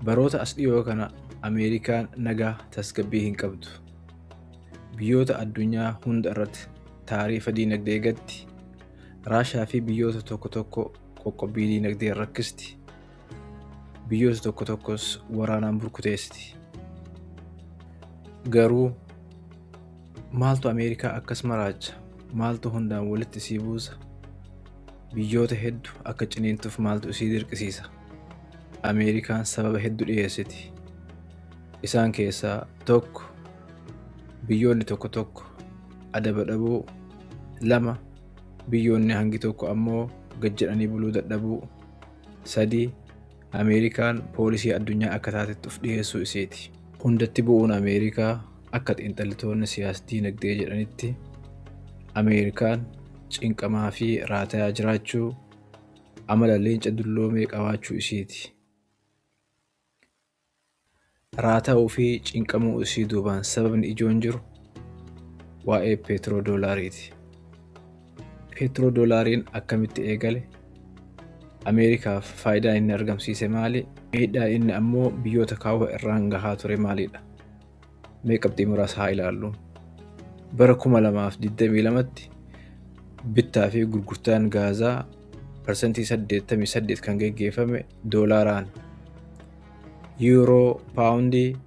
Baroota as dhiyoo kana Ameerikaan nagaa tasgabbii hin qabdu. Biyyoota addunyaa hunda irratti taarifa diinagdee gatti. Raashaa fi biyyoota tokko tokko qoqqobbii diinagdee rakkisti. Biyyoota tokko tokkos waraanaan burkuteessiti. Garuu maaltu Ameerikaa akkas maraacha? Maaltu hundaan walitti isii buusa? Biyyoota hedduu akka ciniintuuf maaltu isii dirqisiisa? Ameerikaan sababa hedduu dhiyeessiti. Isaan keessaa tokko, biyyoonni tokko tokko adaba dhabuu, lama, biyyoonni hangi tokko ammoo gad jedhanii buluu dadhabuu, sadi, Ameerikaan poolisii addunyaa akka taatetti of dhiyeessuu isiiti. Hundatti bu'uun Ameerikaa akka xiinxalitoonni siyaas diinagdee jedhanitti Ameerikaan cinqamaa fi raatayaa jiraachuu, amala leenca dulloomee qabaachuu isiiti. Raata'uu fi cinqamuu isii duubaan sababni ijoon jiru waa'ee peetiroo doolaariiti. Peetiroo doolaariin akkamitti eegale? Ameerikaaf faayidaan inni argamsiise maali? Miidhaan inni ammoo biyyoota kaawwa irraan gahaa ture maalidha? Mee qabxii muraasa haa ilaallu. Bara 2022tti bittaa fi gurgurtaan gaazaa 88% kan geggeeffame doolaaraan. Yuuroo, paawundii,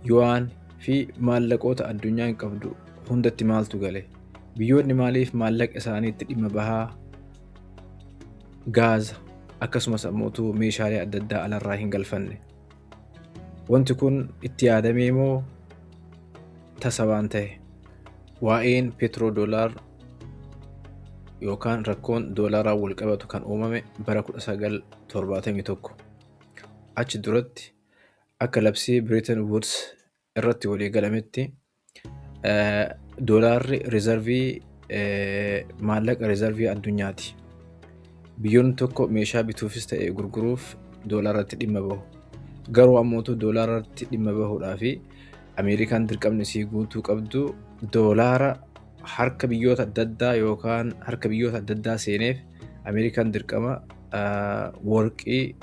yuwaan fi maallaqoota addunyaan qabdu hundatti maaltu gale? Biyyoonni maaliif maallaqa isaaniitti dhimma bahaa gaaza akkasumas ammoo meeshaalee adda addaa alarraa hin galfanne? Wanti kun itti yaadamee moo tasa waan ta'e? Waa'een peetiroo doolaar yookaan rakkoon doolaaraan wal qabatu kan uumame bara 1971. Achi duratti akka labsii Bretton Woods irratti walii galametti doolaarri reserve, maallaqa reserve addunyaati. Biyyoonni tokko meeshaa bituufis ta'e gurguruuf doolaaratti dhimma bahu. Garuu ammootu doolaaratti dhimma bahuudhaa fi Ameerikaan dirqamni isii guutuu qabdu doolaara harka biyyoota adda addaa yookaan harka biyyoota adda addaa seeneef Ameerikaan dirqama warqii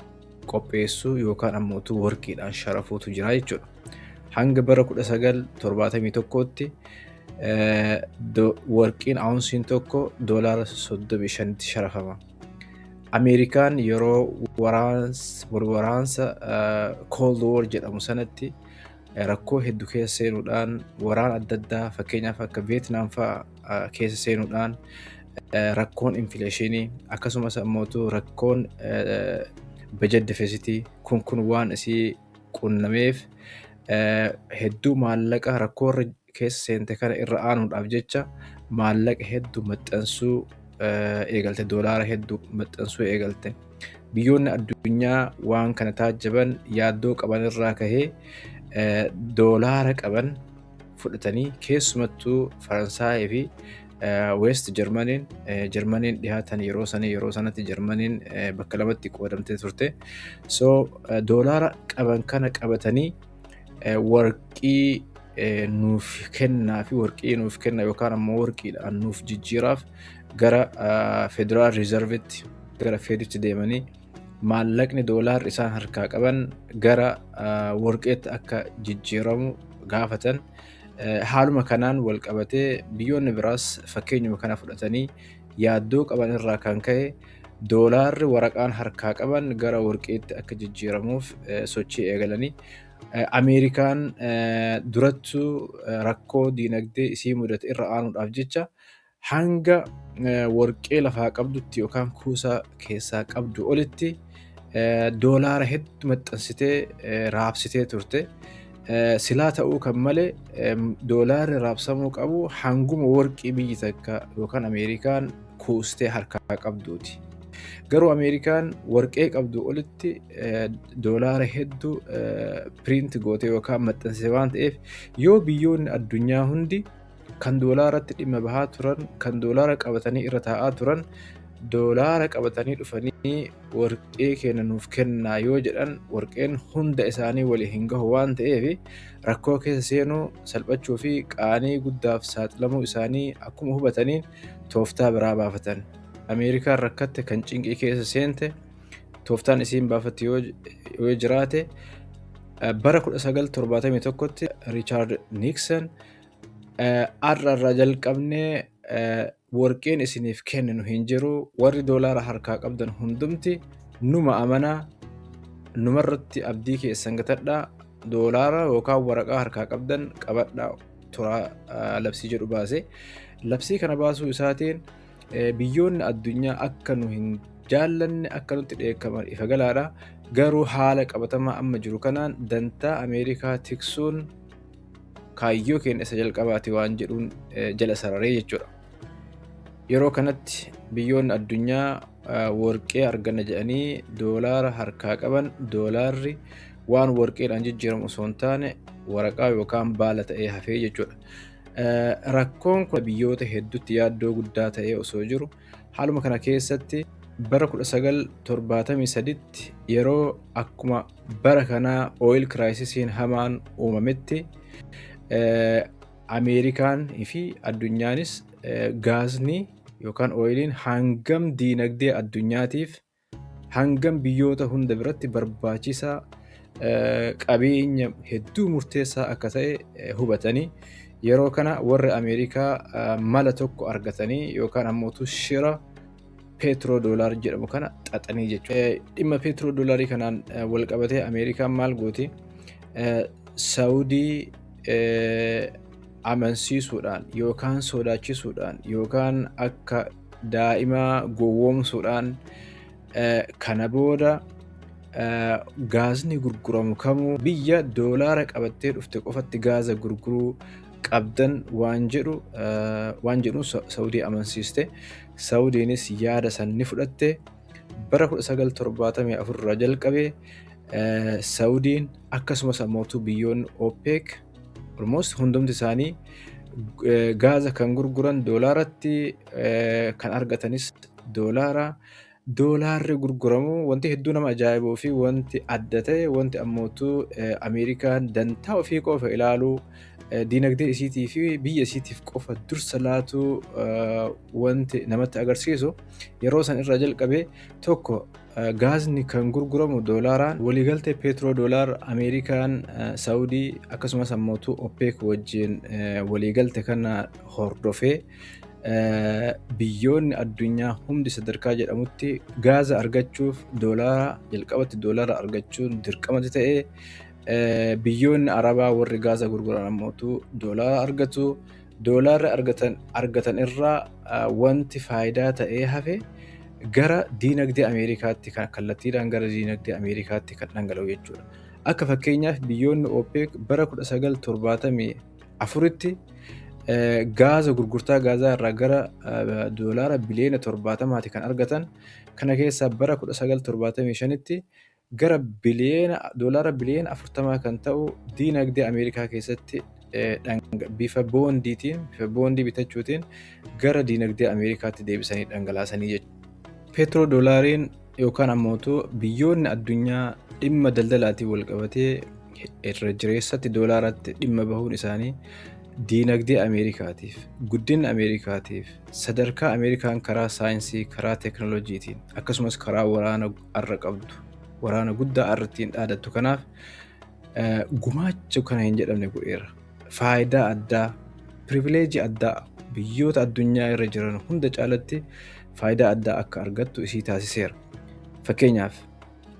qopheessuu yookaan ammootu warqiidhaan sharafuutu jira jechuudha. Hanga bara 1971tti warqiin ounce-iin tokko doolaara 35tti sharafama. Ameerikaan yeroo waraansa Cold War jedhamu sanatti rakkoo hedduu keessa seenuudhaan, waraana adda addaa fakkeenyaaf akka Veetnaam fa'aa keessa seenuudhaan, rakkoon inflation akkasumas ammootu rakkoon budget deficit kun waan isii qunnameef, hedduu maallaqa rakkoo irra keessa seente kana irra aanuudhaaf jecha maallaqa hedduu maxxansuu eegalte, doolaara hedduu maxxansuu eegalte. Biyyoonni addunyaa waan kana taajjaban yaaddoo qaban irraa kahee doolaara qaban fudhatanii, keessumattuu Faransaayii fi West Jarmaniin, Jarmaniin dhihaatan yeroo sanii, yeroo sanatti Jarmaniin bakka lamatti qoodamtee turte. So doolaara qaban kana qabatanii warqii nuuf kennaa fi warqii nuuf kenna yookaan ammoo warqiidhaan nuuf jijjiiraaf gara Federal Reserve-tti, gara Fed-itti deemanii maallaqni doolaarri isaan harkaa qaban gara warqeetti akka jijjiiramu gaafatan. Haaluma kanaan wal qabatee biyyoonni biraas fakkeenyuma kana fudhatanii yaaddoo qaban irraa kan ka'e doolaarri waraqaan harkaa qaban gara warqeetti akka jijjiiramuuf sochii eegalanii. Ameerikaan durattuu rakkoo diinagdee isii mudate irra aanuudhaaf jecha hanga warqee lafaa qabdutti yookaan kuusaa keessaa qabdu olitti doolaara hedduu maxxansitee raabsitee turte. Silaa ta'uu kan malee doolaarri raabsamuu qabu hanguma warqii biyyi takka yookaan Ameerikaan kuustee harkaa qabduuti. Garuu Ameerikaan warqee qabdu olitti doolaara hedduu print goote yookaan maxxansite waan ta'eef, yoo biyyoonni addunyaa hundi kan doolaaratti dhimma bahaa turan, kan doolaara qabatanii irra taa'aa turan, doolaara qabatanii dhufanii warqee keenya nuuf kennaa yoo jedhan, warqeen hunda isaanii walii hin gahu waan ta'eef rakkoo keessa seenuu, salphachuu fi qaanii guddaaf saaxilamuu isaanii akkuma hubataniin tooftaa biraa baafatan. Ameerikaan rakkatte, kan cinqii keessa seente Tooftaan isiin baafatte yoo jiraate, bara 1971tti Richard Nixon har'a irraa jalqabnee warqeen isiniif kenninu hin jiru, warri doolaara harkaa qabdan hundumti numa amanaa, numarratti abdii keessan gatadhaa, doolaara yookaan waraqaa harkaa qabdan qabadhaa turaa labsii jedhu baase. Labsii kana baasuu isaatiin biyyoonni addunyaa akka nu hin jaallanne, akka nutti dheekkaman ifa galaadha. Garuu haala qabatamaa amma jiru kanaan dantaa Ameerikaa tiksuun kaayyoo keenya isa jalqabaati waan jedhuun jala sararee jechuudha. Yeroo kanatti biyyoonni addunyaa warqee arganna jedhanii doolaara harkaa qaban, doolaarri waan warqeedhaan jijjiiramu osoo hin taane waraqaa yookaan baala ta'ee hafee jechuudha. Rakkoon kun biyyoota hedduutti yaaddoo guddaa ta'ee osoo jiru, haaluma kana keessatti bara 1973tti yeroo akkuma bara kanaa oil crisisiin hamaan uumametti, Ameerikaan fi addunyaanis gaazni yookaan oiliin hangam diinagdee addunyaatiif, hangam biyyoota hunda biratti barbaachisaa, qabeenya hedduu murteessaa akka ta'e hubatanii, yeroo kana warri Ameerikaa mala tokko argatanii yookaan ammoo shira petro dollar jedhamu kana xaxanii jechuudha. Dhimma petro dollarii kanaan wal qabatee Ameerikaan maal gooti? Saawudii amansiisuudhaan yookaan sodaachisuudhaan yookaan akka daa'imaa gowwoomsuudhaan, kana booda gaazni gurguramu kamuu biyya doolaara qabattee dhufte qofatti gaaza gurguruu qabdan waan jedhuun Saawudii amansiiste. Saawudiinis yaada san ni fudhatte. Bara 1974 irraa jalqabee Saawudiin akkasumas ammoo biyyoonni OPEC almost hundumti isaanii gaaza kan gurguran doolaaratti, kan argatanis doolaara. Doolaarri gurguramu wanti hedduu nama ajaa'ibuu fi wanti adda ta'e, wanti ammootu Ameerikaan dantaa ofii qofa ilaaluu, diinagdee isiitii fi biyya isiitiif qofa dursa laatu wanti namatti agarsiisu, yeroo san irraa jalqabee tokko gaazni kan gurguramu doolaaraan. Waliigaltee petro dollar Ameerikaan Saawudii akkasumas ammootu OPEC wajjin waliigalte kana hordofee, biyyoonni addunyaa hundi sadarkaa jedhamutti gaaza argachuuf doolaara, jalqabatti doolaara argachuun dirqamatti ta'ee, biyyoonni Arabaa warri gaaza gurguran ammootu doolaara argatu. Doolaarri argatan irraa wanti faayidaa ta'ee hafe gara diinagdee Ameerikaatti kan kallattiidhaan gara diinagdee Ameerikaatti kan dhangala'u jechuudha. Akka fakkeenyaaf biyyoonni OPEC bara 1974tti gaaza, gurgurtaa gaazaa irraa gara doolaara biliyoona 70ti kan argatan. Kana keessaa bara 1975tti gara biliyoona doolaara biliyoona 40 kan ta'u diinagdee Ameerikaa keessatti bifa boondiitiin, bifa boondii bitachuutiin gara diinagdee Ameerikaatti deebisanii dhangalaasanii jechuudha. Petro dollaariin yookaan ammootu biyyoonni addunyaa dhimma daldalaatiin wal qabatee irra jireessatti doolaaratti dhimma bahuun isaanii diinagdee Ameerikaatiif, guddina Ameerikaatiif, sadarkaa Ameerikaan karaa saayinsii, karaa teekinooloojiitiin akkasumas karaa waraana har'a qabdu, waraana guddaa har'a ittiin dhaadattu kanaaf gumaacha kana hin jedhamne godheera. Faayidaa addaa, privilege addaa biyyoota addunyaa irra jiran hunda caalatti faayidaa addaa akka argattu isii taasiseera. Fakkeenyaaf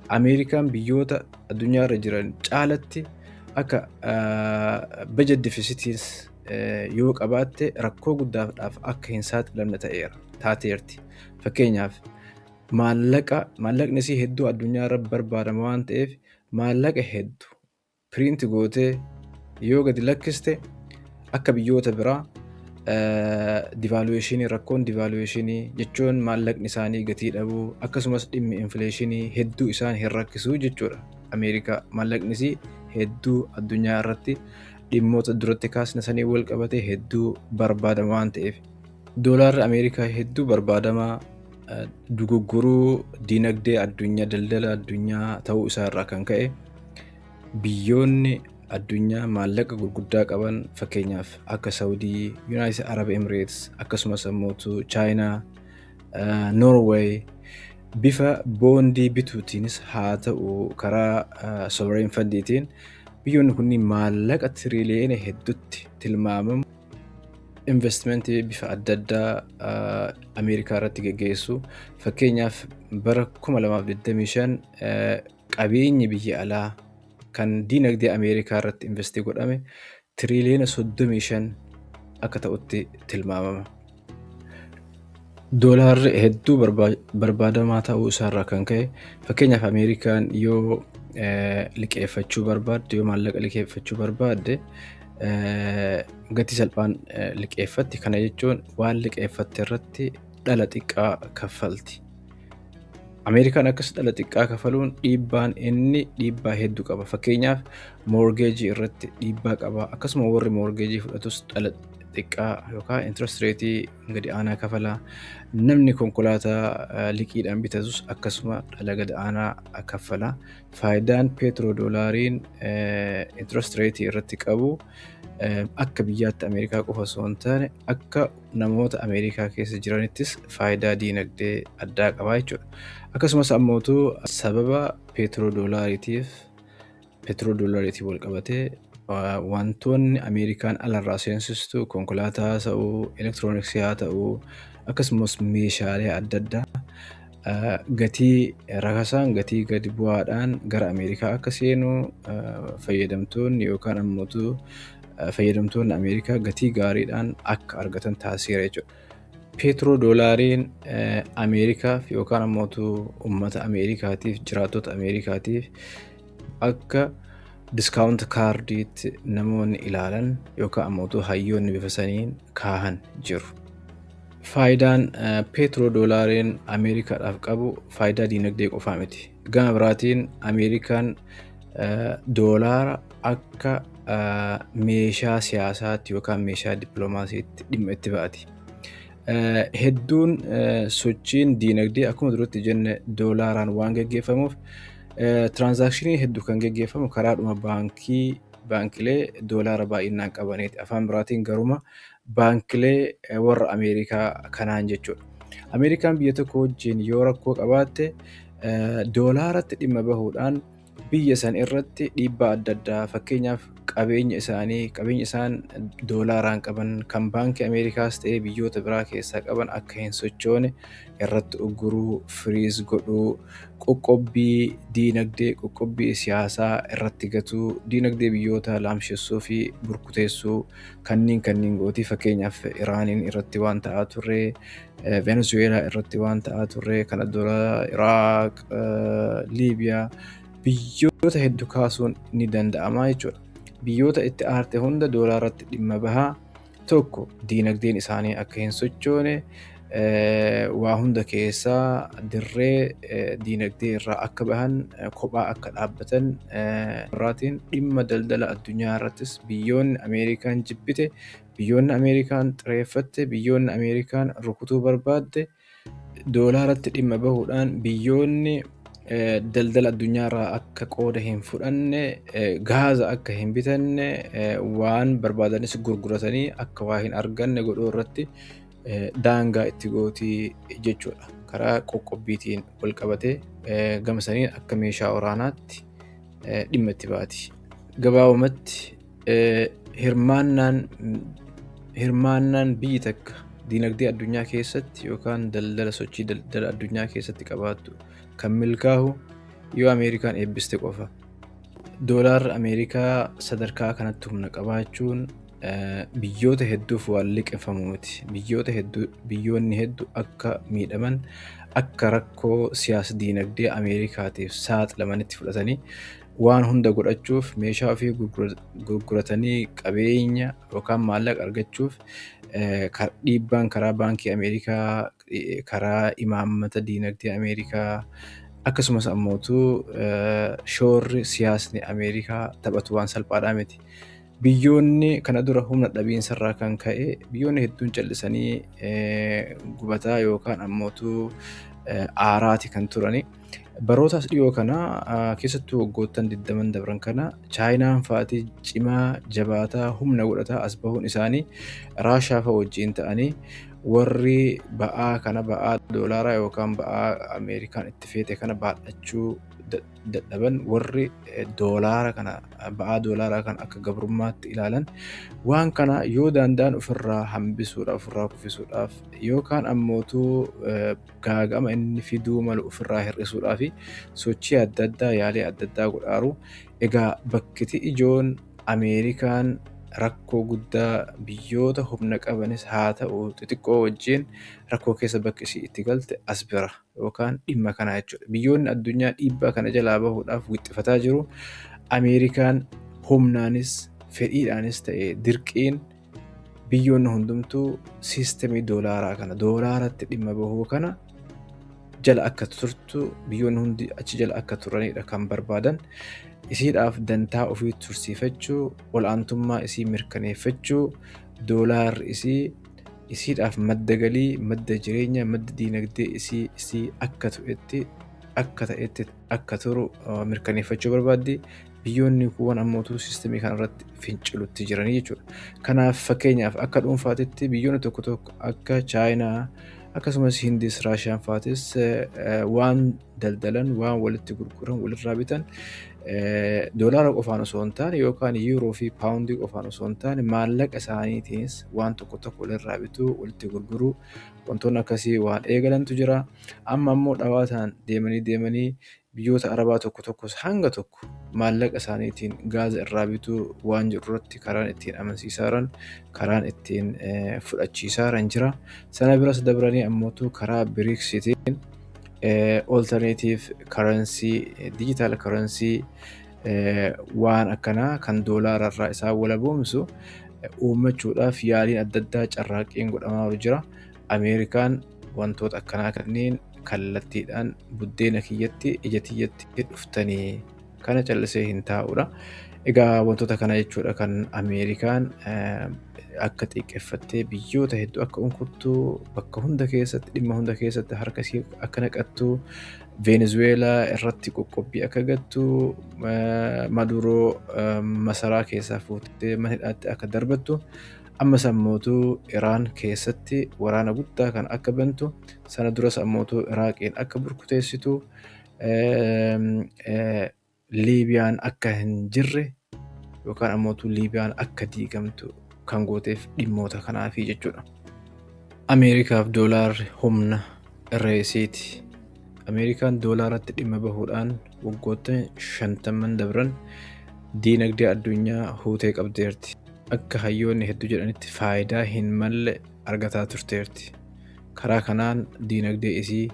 Ameerikaan biyyoota addunyaa irra jiran caalatti akka budget deficitiis yoo qabaatte rakkoo guddaadhaaf akka hin saaxilamne ta'eera taateerti. Fakkeenyaaf maallaqni isii hedduu addunyaa irra barbaadama waan ta'eef, maallaqa hedduu print gootee yoo gadi lakkiste akka biyyoota biraa devaluationii, rakkoon devaluationii jechuun maallaqni isaanii gatii dhabuu, akkasumas dhimmi inflationii hedduu isaan hin rakkisuu jechuudha. Ameerikaa maallaqni isii hedduu addunyaa irratti dhimmoota duratti kaasne sanii wal qabatee hedduu barbaadama waan ta'eef. Doolaarri Ameerikaa hedduu barbaadamaa dugugguruu diinagdee addunyaa, daldala addunyaa ta'uu isaa irraa kan ka'e, biyyoonni addunyaa maallaqa gurguddaa qaban, fakkeenyaaf akka Saawudii, United Arab Emirates, akkasumas ammoo Chaayinaa, Noorweey Bifa boondii bituutiinis haa ta'u, karaa sovereign fundiitiin biyyoonni kunniin maallaqa tiriliyoona hedduutti tilmaamamu investimentii bifa adda addaa Ameerikaa irratti geggeessu. Fakkeenyaaf, bara 2025 qabeenyi biyya alaa kan diinagdee Ameerikaa irratti invest godhame tiriliyoona 35 akka ta'utti tilmaamama. Doolaarri hedduu barbaadamaa ta'uu isaarraa kan ka'e, fakkeenyaaf Ameerikaan yoo liqeeffachuu barbaadde, yoo maallaqa liqeeffachuu barbaadde, gatii salphaan liqeeffatti. Kana jechuun waan liqeeffatte irratti dhala xiqqaa kaffalti. Ameerikaan akkas dhala xiqqaa kafaluun dhiibbaan inni dhiibbaa hedduu qaba. Fakkeenyaaf, mortgage irratti dhiibbaa qaba. Akkasuma warri mortgage fudhatus dhala xiqqaa yookaan interest rate gadi aanaa kafala. Namni konkolaataa liqiidhaan bitatus akkasuma dhala gadi aanaa kaffala. Faayidaan peetiroo doolaariin interest rate irratti qabu akka biyyaatti Ameerikaa qofa osoo hin taane, akka namoota Ameerikaa keessa jiranittis faayidaa diinagdee addaa qaba jechuudha. Akkasumas ammootu sababa peetiroo doolaariitiin wal qabatee wantoonni Ameerikaan alarraa seensistu, konkolaataa haa ta'uu, elektirooniksii haa ta'uu, akkasumas meeshaalee adda addaa gatii rakasaan, gatii gadi bu'aadhaan gara Ameerikaa akka seenu, fayyadamtoonni yookaan ammootu fayyadamtoonni Ameerikaa gatii gaariidhaan akka argatan taasiseera jechuudha. Peetiroo doolaariin Ameerikaaf yookaan ammootu uummata Ameerikaatiif, jiraattota Ameerikaatiif akka discount cardiitti namoonni ilaalan yookaan ammootu hayyoonni bifa saniin kaahan jiru. Faayidaan peetiroo doolaariin Ameerikaadhaaf qabu faayidaa diinagdee qofaa miti. Gama biraatiin Ameerikaan doolaara akka meeshaa siyaasaatti yookaan meeshaa dippiloomaasiitti dhimma itti ba'ati. Hedduun sochiin diinagdee akkuma duratti jenne doolaaraan waan geggeeffamuuf, transaction hedduu kan geggeeffamu karaadhuma baankii, baankilee doolaara baay'inaan qabaniiti. Afaan biraatiin garuma baankilee warra Ameerikaa kanaan jechuudha. Ameerikaan biyya tokko wajjin yoo rakkoo qabaatte, doolaaratti dhimma bahuudhaan biyya san irratti dhiibbaa adda addaa, fakkeenyaaf qabeenya isaanii, qabeenya isaan doolaaraan qaban kan baankii Ameerikaas ta'ee biyyoota biraa keessaa qaban akka hin sochoone irratti ugguruu, freeze godhuu, qoqqobbii diinagdee, qoqqobbii siyaasaa irratti gatuu, diinagdee biyyoota laamshessuu fi burkuteessuu kanneen gootii. Fakkeenyaaf, Iraaniin irratti waan ta'aa turre, Venezuweelaa irratti waan ta'aa turre, kana dura Iraaq, Liibiyaa, biyyoota hedduu kaasuun ni danda'ama jechuudha. Biyyoota itti aarte hunda doolaaratti dhimma bahaa, tokko diinagdeen isaanii akka hin sochoone, waa hunda keessaa dirree diinagdee irraa akka bahan, kophaa akka dhaabbatan irraatiin, dhimma daldala addunyaa irrattis biyyoonni Ameerikaan jibbite, biyyoonni Ameerikaan xireeffatte, biyyoonni Ameerikaan rukutuu barbaadde doolaaratti dhimma bahuudhaan biyyoonni daldala addunyaarraa akka qooda hin fudhanne, gaaza akka hin bitanne, waan barbaadanis gurguratanii akka waa hin arganne godhuu irratti daangaa itti gootii jechuudha. Karaa qoqqobbiitiin wal qabatee gama saniin akka meeshaa waraanaatti dhimma itti baati. Gabaabumatti hirmaannaan biyyi takka diinagdee addunyaa keessatti yookaan daldala, sochii daldala addunyaa keessatti qabaattu kan milkaa'u yoo Ameerikaan eebbiste qofa. Doolaarri Ameerikaa sadarkaa kanatti humna qabaachuun biyyoota hedduuf waan liqimfamu miti. Biyyoota hedduu, biyyoonni hedduu akka miidhaman, akka rakkoo siyaasa diinagdee Ameerikaatiif saaxilamanitti fudhatanii waan hunda godhachuuf, meeshaa ofii gurguratanii qabeenya yookaan maallaqa argachuuf, dhiibbaan karaa baankii Ameerikaa, karaa imaammata diinagdee Ameerikaa, akkasumas ammootu shoorri siyaasni Ameerikaa taphatu waan salphaadhaa miti. Biyyoonni kana dura humna dhabiinsarraa kan ka'e biyyoonni hedduun callisanii gubataa yookaan ammootu aaraati kan turani. Baroota as dhiyoo kana, keessattuu waggoottan 20 dabran kana, Chaayinaan fa'aatii cimaa jabaataa humna godhataa as bahuun isaanii, Raashaa fa'a wajjin ta'anii Warri ba'aa kana, ba'aa doolaaraa yookaan ba'aa Ameerikaan itti feete kana baadhachuu dadhaban, warri doolaara kana, ba'aa doolaaraa kana akka gabrummaatti ilaalan, waan kana yoo danda'an ofirraa hambisuudhaaf, ofirraa kuffisuudhaaf yookaan ammootuu gaaga'ama inni fiduu malu ofirraa hir'isuudhaaf sochii adda addaa, yaalii adda addaa godhaaru. Egaa bakkiti ijoon Ameerikaan rakkoo guddaa biyyoota humna qabanis haa ta'u xixiqqoo wajjin rakkoo keessa bakki isii itti galte as bira yookaan dhimma kanaa jechuudha. Biyyoonni addunyaa dhiibbaa kana jalaa bahuudhaaf wixxifataa jiru. Ameerikaan humnaanis fedhiidhaanis ta'e dirqiin biyyoonni hundumtuu siistemii doolaaraa kana, doolaaratti dhimma bahuu kana jala akka turtu, biyyoonni hundi achi jala akka turanidha kan barbaadan. Isiidhaaf dantaa ofii tursiifachuu, ol'aantummaa isii mirkaneeffachuu, doolaarri isii isiidhaaf madda galii, madda jireenyaa, madda diinagdee isii akka ta'etti akka turu mirkaneeffachuu barbaaddi. Biyyoonni kuuwwan ammootu siistemii kanarratti fincilutti jiranii jechuudha. Kanaaf fakkeenyaaf akka dhuunfaatitti biyyoonni tokko tokko akka Chaayinaa, akkasumas Hindis, Raashiyaan fa'aatis waan daldalan, waan walitti gurguran, walirraa bitan doolaara qofaan osoo hin taane yookaan yuuroo fi paawundii qofaan osoo hin taane maallaqa isaaniitiinis waan tokko tokko walirraa bituu, walitti gurguruu, wantoonni akkasii waan eegalantu jira. Amma ammoo dhawaataan deemanii deemanii biyyoota Arabaa tokko tokkos hanga tokko maallaqa isaaniitiin gaaza irraa bituu waan jiru irratti karaan ittiin amansiisaa jiran, karaan ittiin fudhachiisaa jiran jira. Sana biras dabranii ammootu karaa BRICSitiin alternative currency, digital currency, waan akkanaa kan doolaara irraa isaan walaboomsu uummachuudhaaf yaaliin adda addaa, carraaqqiin godhamaa jira. Ameerikaan wantoota akkanaa kanneen kallattiidhaan buddeena kiyyatti, ija tiyyatti dhuftanii kana callisee hin taa'udha. Egaa wantoota kana jechuudha kan Ameerikaan akka xiqqeeffattee biyyoota hedduu akka unkurtuu, bakka hunda keessatti, dhimma hunda keessatti harka ishee akka naqattu, Veenezuweelaa irratti qoqqobbii akka gattu, Maduroo masaraa keessaa fuutee mana hidhaatti akka darbattu, ammas ammootuu Iraan keessatti waraana guddaa kan akka bantu, sana duras ammootuu Iraaqiin akka burkuteessitu, Liibiyaan akka hin jirre yookaan ammootuu Liibiyaan akka diigamtu kan gooteef dhimmoota kanaafi jechuudha. Ameerikaaf doolaarri humna irree isiiti. Ameerikaan doolaaratti dhimma bahuudhaan waggoota 50 dabran diinagdee addunyaa huutee qabdeerti. Akka hayyoonni hedduu jedhanitti faayidaa hin malle argataa turteerti. Karaa kanaan diinagdee isii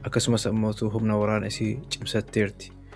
akkasumas ammootuu humna waraana isii cimsatteerti.